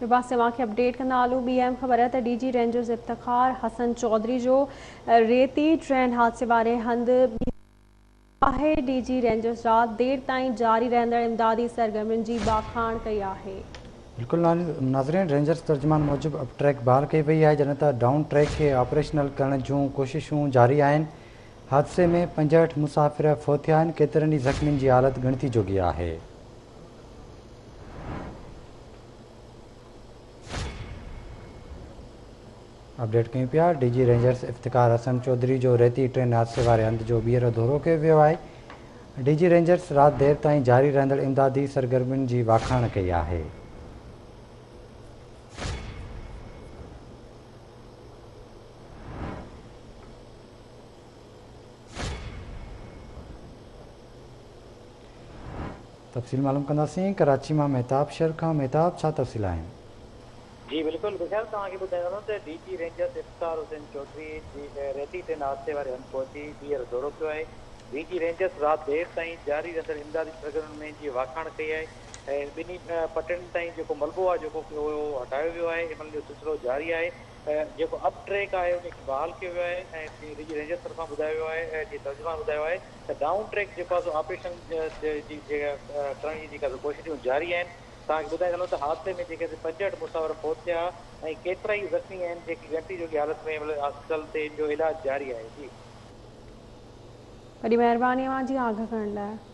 ٻئي پاسي اوهان کي اپڊيٽ ڪندا هلون ٻي اهم خبر ته D G Rangers Iftikhar Hassan Chaudhry جو ريتي ٽرين حادثي واري هنڌ آهي، ڊي جي رينجرز رات دير تائين جاري رهندڙ امدادي سرگرمين جي واکاڻ ڪئي آهي. بلڪل ناظرين رينجرز ترجمان موجب اپ ٽريڪ بحال ڪئي وئي آهي جڏهن ته ڊائون ٽريڪ کي آپريشنل ڪرڻ جون ڪوششون جاري آهن، حادثي ۾ 65 مسافر فوت ٿيا آهن، ڪيترن ئي زخمين جي حالت ڳڻتي جوڳي آهي. اپڊيٽ ڪيون پيا، D G Rangers Iftikhar Hassan Chaudhry جو ريتي ٽرين حادثي واري هنڌ جو ٻيهر دورو ڪيو ويو آهي، ڊي جي رينجرز رات دير تائين جاري رهندڙ امدادي سرگرمين جي واکاڻ ڪئي آهي. تفصيل معلوم ڪنداسين ڪراچي مان مهتاب شر کان مهتاب ڇا تفصيل آهن؟ جي بلڪل بشير توهان کي ٻڌائيندو هلان ته D G Rangers Iftikhar Hussain Chaudhry جي ريتي ٽرين حادثي واري هنڌ پهچي ٻيهر دورو ڪيو آهي ڊي جي رينجرز رات دير تائين جاري رهندڙ امدادي سرگرمين ۾ جي واکاڻ ڪئي آهي ۽ ٻنهي پٽڙين تائين جيڪو ملبو آهي جيڪو اهو هٽايو ويو آهي عمل جو سلسلو جاري آهي جيڪو اپ ٽريڪ آهي ان کي بحال ڪيو ويو آهي ۽ ڊي جي رينجرز طرفان ٻڌايو ويو آهي جي ترجمان ٻڌايو آهي ته ڊائون ٽريڪ جيڪو آهي سو آپريشن جي ڪرڻ جي جيڪا سو ڪوششون جاري آهن. توهان کي ٻڌائي هلون ته حادثي ۾ جيڪي سي 65 مسافر فوت ٿيا ۽ ڪيترائي زخمي آهن جيڪي ڳڻتي جوڳي حالت ۾ هاسپيٽل تي جو علاج جاري آهي. جي. وڏي مهرباني اوهان جي آگاهه ڪرڻ لاء.